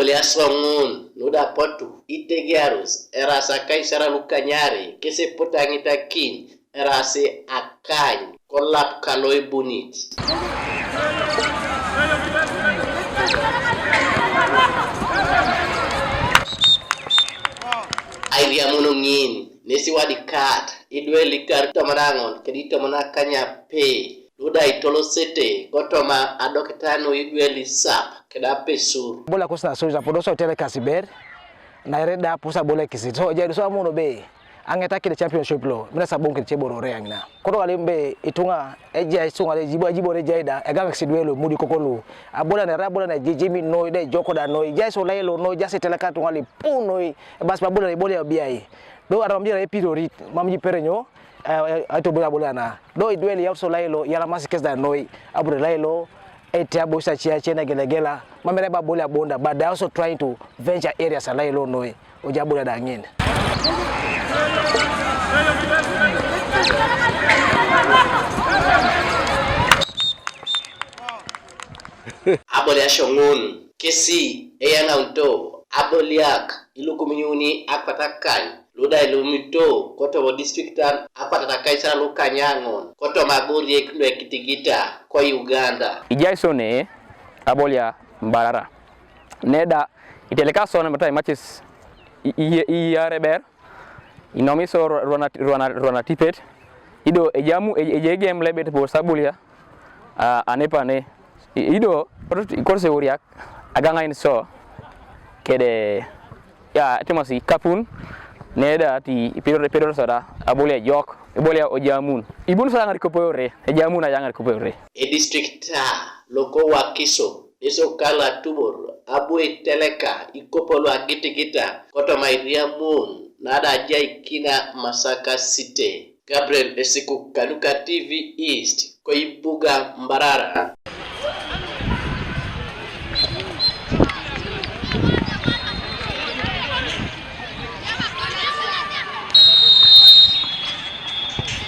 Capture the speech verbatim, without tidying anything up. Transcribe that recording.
Aboliaswa ŋun nu da apotu itegiarus eraas akaisarei lukanyarei kes epotu aŋitakini eraas akany kolap kaloibunit. Airiamun ŋin nesi wadikat idwe likar tomon aŋon kedi tomon akanyape luda itolosete kotoma adokita nu idwe lisap keda pesur. Bola kos na soja podoso tele kasiber na ereda pusa bola kisi so jai so amono be. Aŋeta kile championship lo mina sabon kile cheboro re aŋina koto wale be itunga eja isunga le jibo jibo re jaida egaŋ sidwelo mudi kokolu. Abola na rabola na jijimi noi de joko da noi jai so lailo noi jasi tele katu wale pu noi. Bas babola na ibola biai do aram jira epirori mam ji perenyo. Aito bola bola na do idweli yauso lailo yala masi kes da noi. Abure lailo ete abo sa chia chena gelegela mamere ba bola bonda, but they are also trying to venture areas a lailo noi. Oja bola da ŋin. Aboliaswa ŋun kesi eyaŋaunto aboliak ilukuminyuni akwatakany luda ilumito kotoma distriktan akwatat akaisarei lukanyaŋon kotoma aboriek nuekitigita ko Uganda. Ijai so ne abolia Mbarara neda iteleka so na mata imacis iyareber. Inomi so ruana ruana ruana tipet ido ejamu ejegem lebet bo sabulia. Anepane ido korse uriak agaŋain so kede ya timasi kapun neda ti ipidor ipidor soda abolia jok ibolia ojamun ibun so yaŋar kopoyore ejamun ayaŋar kopoyore. Edistrikta loko Wakiso isukala tubor abu iteleka ikopo lu agitigita kotoma iriamun nada ajaikina Masaka City. Gabriel Esiku kanuka T V East koibuga Mbarara.